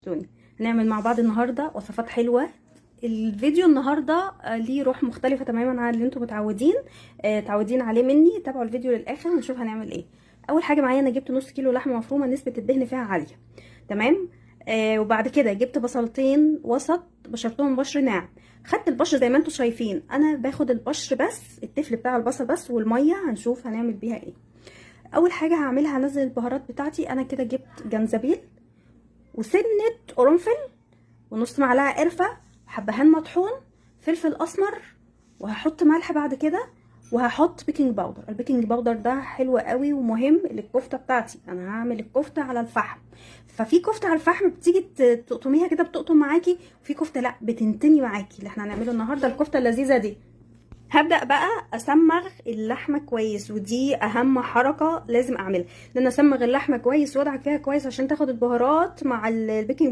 وحشتوني. هنعمل مع بعض النهارده وصفات حلوه. الفيديو النهارده ليه روح مختلفة تماما عن اللي انتم متعودين متعودين عليه مني. تابعوا الفيديو للاخر ونشوف هنعمل ايه. اول حاجة معايا انا جبت نص كيلو لحمه مفرومه نسبه الدهن فيها عالية، تمام. وبعد كده جبت بصلتين وسط بشرتهم بشر ناعم. خدت البشر زي ما انتم شايفين، انا باخد البشر بس، التفل بتاع البصل بس، والمية هنشوف هنعمل بيها ايه. اول حاجة هعملها هنزل البهارات بتاعتي. انا كده جبت جنزبيل وسنة قرنفل ونص معلقه قرفه، حبهان مطحون، فلفل اسمر، وهحط ملح بعد كده، وهحط baking powder. ال baking powder ده حلو قوي ومهم للكفته بتاعتي. انا هعمل الكفتة على الفحم، ففي كفته على الفحم بتيجي تقطميها كده بتقطم معاكي، وفي كفته لا بتنتني معاكي. اللي احنا هنعمله النهارده الكفتة اللذيذة دي. هبدأ بقى اسمغ اللحمة كويس، ودي اهم حركة لازم اعملها، ان انا اسمغ اللحمة كويس وادعك فيها كويس عشان تاخد البهارات مع ال baking